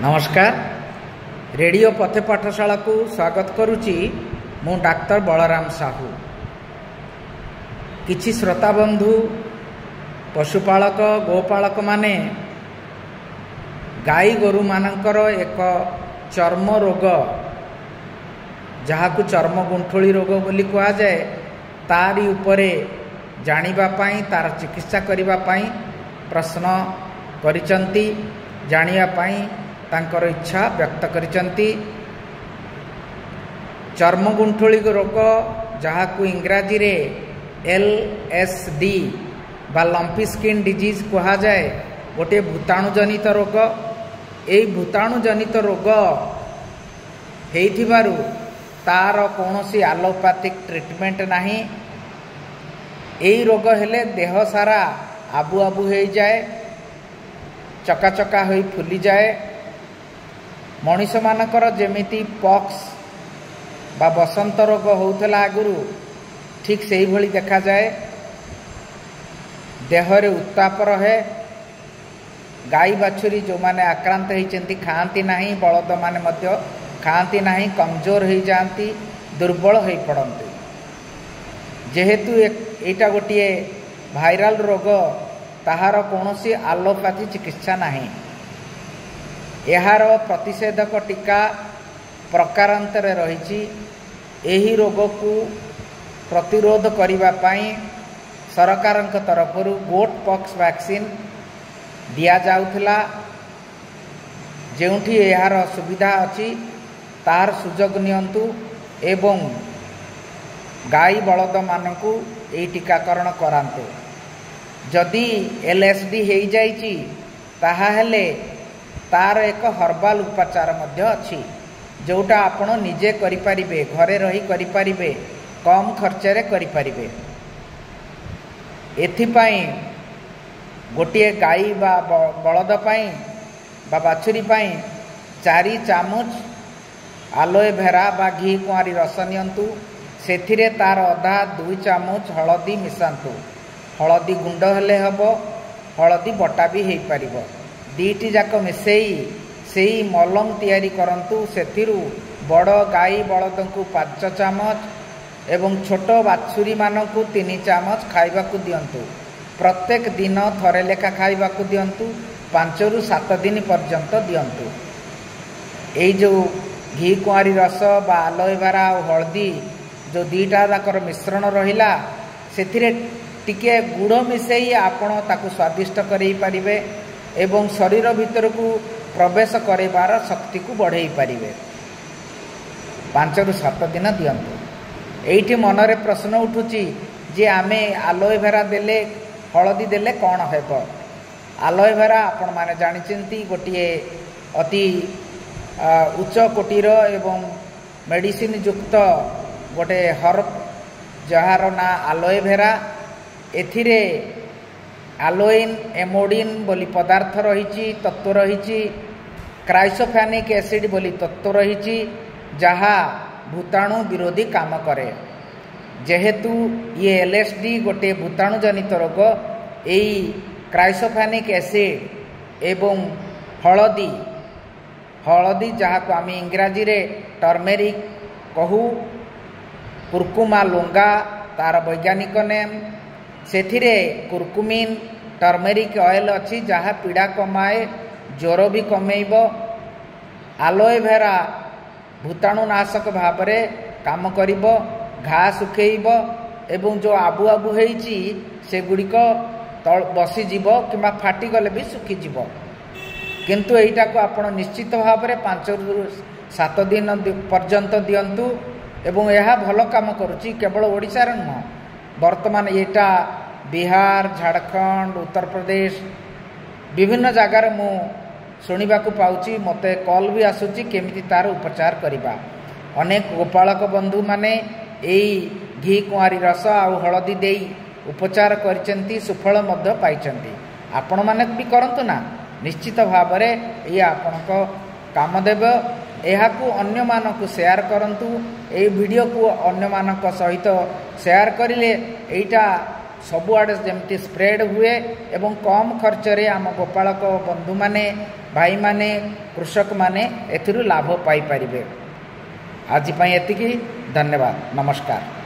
ନମସ୍କାର, ରେଡ଼ିଓ ପଥେ ପାଠଶାଳାକୁ ସ୍ୱାଗତ କରୁଛି ମୁଁ ଡାକ୍ତର ବଳରାମ ସାହୁ। କିଛି ଶ୍ରୋତାବନ୍ଧୁ, ପଶୁପାଳକ, ଗୋପାଳକମାନେ ଗାଈ ଗୋରୁମାନଙ୍କର ଏକ ଚର୍ମ ରୋଗ, ଯାହାକୁ ଚର୍ମ ଗୁଣ୍ଠୁଳି ରୋଗ ବୋଲି କୁହାଯାଏ, ତାରି ଉପରେ ଜାଣିବା ପାଇଁ, ତାର ଚିକିତ୍ସା କରିବା ପାଇଁ ପ୍ରଶ୍ନ କରିଛନ୍ତି, ଜାଣିବା ପାଇଁ ତାଙ୍କର ଇଚ୍ଛା ବ୍ୟକ୍ତ କରିଛନ୍ତି। ଚର୍ମ ଗୁଣ୍ଠୁଳି ରୋଗ, ଯାହାକୁ ଇଂରାଜୀରେ LSD ବା ଲମ୍ପି ସ୍କିନ୍ ଡିଜିଜ୍ କୁହାଯାଏ, ଗୋଟିଏ ଭୂତାଣୁଜନିତ ରୋଗ। ଏଇ ଭୂତାଣୁଜନିତ ରୋଗ ହେଇଥିବାରୁ ତାର କୌଣସି ଆଲୋପାଥିକ୍ ଟ୍ରିଟମେଣ୍ଟ ନାହିଁ। ଏଇ ରୋଗ ହେଲେ ଦେହ ସାରା ଆବୁ ଆବୁ ହେଇଯାଏ, ଚକାଚକା ହୋଇ ଫୁଲିଯାଏ। ମଣିଷମାନଙ୍କର ଯେମିତି ପକ୍ସ ବା ବସନ୍ତ ରୋଗ ହେଉଥିଲା ଆଗରୁ, ଠିକ୍ ସେଇଭଳି ଦେଖାଯାଏ। ଦେହରେ ଉତ୍ତାପ ରହେ। ଗାଈ ବାଛୁରୀ ଯେଉଁମାନେ ଆକ୍ରାନ୍ତ ହେଇଛନ୍ତି ଖାଆନ୍ତି ନାହିଁ, ବଳଦମାନେ ମଧ୍ୟ ଖାଆନ୍ତି ନାହିଁ, କମଜୋର ହେଇଯାଆନ୍ତି, ଦୁର୍ବଳ ହୋଇପଡ଼ନ୍ତି। ଯେହେତୁ ଏଇଟା ଗୋଟିଏ ଭାଇରାଲ ରୋଗ, ତାହାର କୌଣସି ଆଲୋପାଥି ଚିକିତ୍ସା ନାହିଁ। ଏହାର ପ୍ରତିଷେଧକ ଟୀକା ପ୍ରକାରାନ୍ତରେ ରହିଛି। ଏହି ରୋଗକୁ ପ୍ରତିରୋଧ କରିବା ପାଇଁ ସରକାରଙ୍କ ତରଫରୁ ଗୋଟ୍ ପକ୍ସ ଭ୍ୟାକ୍ସିନ୍ ଦିଆଯାଉଥିଲା। ଯେଉଁଠି ଏହାର ସୁବିଧା ଅଛି ତାହାର ସୁଯୋଗ ନିଅନ୍ତୁ ଏବଂ ଗାଈ ବଳଦମାନଙ୍କୁ ଏହି ଟୀକାକରଣ କରାନ୍ତୁ। ଯଦି LSD ହେଇଯାଇଛି, ତାହାହେଲେ ତାର ଏକ ହର୍ବାଲ ଉପଚାର ମଧ୍ୟ ଅଛି, ଯେଉଁଟା ଆପଣ ନିଜେ କରିପାରିବେ, ଘରେ ରହି କରିପାରିବେ, କମ୍ ଖର୍ଚ୍ଚରେ କରିପାରିବେ। ଏଥିପାଇଁ ଗୋଟିଏ ଗାଈ ବା ବଳଦ ପାଇଁ ବା ବାଛୁରୀ ପାଇଁ 4 ଚାମଚ ଆଲୋଏଭେରା ବା ଘି କୁଆଁରୀ ରସ ନିଅନ୍ତୁ। ସେଥିରେ ତାର ଅଧା 2 ଚାମଚ ହଳଦୀ ମିଶାନ୍ତୁ। ହଳଦୀ ଗୁଣ୍ଡ ହେଲେ ହେବ, ହଳଦୀ ବଟା ବି ହେଇପାରିବ। 2ଟି ଯାକ ମିଶାଇ ସେଇ ମଲମ ତିଆରି କରନ୍ତୁ। ସେଥିରୁ ବଡ଼ ଗାଈ ବଳଦଙ୍କୁ 5 ଚାମଚ ଏବଂ ଛୋଟ ବାଛୁରୀମାନଙ୍କୁ 3 ଚାମଚ ଖାଇବାକୁ ଦିଅନ୍ତୁ। ପ୍ରତ୍ୟେକ ଦିନ ଥରେ ଲେଖା ଖାଇବାକୁ ଦିଅନ୍ତୁ, 5ରୁ 7 ଦିନ ପର୍ଯ୍ୟନ୍ତ ଦିଅନ୍ତୁ। ଏଇ ଯେଉଁ ଘି କୁଆଁରୀ ରସ ବା ଆଲୋଏଭେରା ଆଉ ହଳଦୀ ଯେଉଁ 2ଟା ଯାକର ମିଶ୍ରଣ ରହିଲା, ସେଥିରେ ଟିକିଏ ଗୁଡ଼ ମିଶାଇ ଆପଣ ତାକୁ ସ୍ୱାଦିଷ୍ଟ କରାଇ ପାରିବେ ଏବଂ ଶରୀର ଭିତରକୁ ପ୍ରବେଶ କରାଇବାର ଶକ୍ତିକୁ ବଢ଼େଇ ପାରିବେ। 5ରୁ 7 ଦିନ ଦିଅନ୍ତୁ। ଏଇଠି ମନରେ ପ୍ରଶ୍ନ ଉଠୁଛି ଯେ ଆମେ ଆଲୋଏଭେରା ଦେଲେ, ହଳଦୀ ଦେଲେ କ'ଣ ହେବ? ଆଲୋଏଭେରା ଆପଣମାନେ ଜାଣିଛନ୍ତି ଗୋଟିଏ ଅତି ଉଚ୍ଚ କୋଟିର ଏବଂ ମେଡ଼ିସିନ ଯୁକ୍ତ ଗୋଟେ ହର୍ବ, ଯାହାର ନାଁ ଆଲୋଏଭେରା। ଏଥିରେ ଆଲୋଇନ୍, ଏମୋଡ଼ିନ୍ ବୋଲି ପଦାର୍ଥ ରହିଛି, ତତ୍ତ୍ୱ ରହିଛି, କ୍ରାଇସୋଫ୍ୟାନିକ୍ ଏସିଡ୍ ବୋଲି ତତ୍ତ୍ୱ ରହିଛି, ଯାହା ଭୂତାଣୁ ବିରୋଧୀ କାମ କରେ। ଯେହେତୁ ଇଏ LSD ଗୋଟିଏ ଭୂତାଣୁଜନିତ ରୋଗ, ଏଇ କ୍ରାଇସୋଫ୍ୟାନିକ୍ ଏସିଡ୍ ଏବଂ ହଳଦୀ, ହଳଦୀ ଯାହାକୁ ଆମେ ଇଂରାଜୀରେ ଟର୍ମେରିକ୍ କହୁ, କୁର୍କୁମା ଲୁଙ୍ଗା ତାର ବୈଜ୍ଞାନିକ ନେମ୍, ସେଥିରେ କୁର୍କୁମିନ୍, ଟର୍ମେରିକ୍ ଅଏଲ୍ ଅଛି, ଯାହା ପୀଡ଼ା କମାଏ, ଜ୍ୱର ବି କମେଇବ। ଆଲୋଏଭେରା ଭୂତାଣୁନାଶକ ଭାବରେ କାମ କରିବ, ଘା ଶୁଖେଇବ ଏବଂ ଯେଉଁ ଆବୁ ଆବୁ ହେଇଛି ସେଗୁଡ଼ିକ ବସିଯିବ କିମ୍ବା ଫାଟିଗଲେ ବି ଶୁଖିଯିବ। କିନ୍ତୁ ଏଇଟାକୁ ଆପଣ ନିଶ୍ଚିତ ଭାବରେ 5ରୁ 7 ଦିନ ପର୍ଯ୍ୟନ୍ତ ଦିଅନ୍ତୁ ଏବଂ ଏହା ଭଲ କାମ କରୁଛି। କେବଳ ଓଡ଼ିଶାରେ ନୁହଁ, ବର୍ତ୍ତମାନ ଏଇଟା ବିହାର, ଝାଡ଼ଖଣ୍ଡ, ଉତ୍ତରପ୍ରଦେଶ ବିଭିନ୍ନ ଜାଗାରେ ମୁଁ ଶୁଣିବାକୁ ପାଉଛି, ମୋତେ କଲ୍ ବି ଆସୁଛି କେମିତି ତାର ଉପଚାର କରିବା। ଅନେକ ଗୋପାଳକ ବନ୍ଧୁମାନେ ଏଇ ଘି କୁଆଁରୀ ରସ ଆଉ ହଳଦୀ ଦେଇ ଉପଚାର କରିଛନ୍ତି, ସୁଫଳ ମଧ୍ୟ ପାଇଛନ୍ତି। ଆପଣମାନେ ବି କରନ୍ତୁ ନା, ନିଶ୍ଚିତ ଭାବରେ ଇଏ ଆପଣଙ୍କ କାମ ଦେବ। ଏହାକୁ ଅନ୍ୟମାନଙ୍କୁ ସେୟାର କରନ୍ତୁ। ଏଇ ଭିଡ଼ିଓକୁ ଅନ୍ୟମାନଙ୍କ ସହିତ ସେୟାର କରିଲେ ଏଇଟା ସବୁଆଡ଼େ ଯେମିତି ସ୍ପ୍ରେଡ଼୍ ହୁଏ ଏବଂ କମ୍ ଖର୍ଚ୍ଚରେ ଆମ ଗୋପାଳକ ବନ୍ଧୁମାନେ, ଭାଇମାନେ, କୃଷକମାନେ ଏଥିରୁ ଲାଭ ପାଇପାରିବେ। ଆଜି ପାଇଁ ଏତିକି। ଧନ୍ୟବାଦ, ନମସ୍କାର।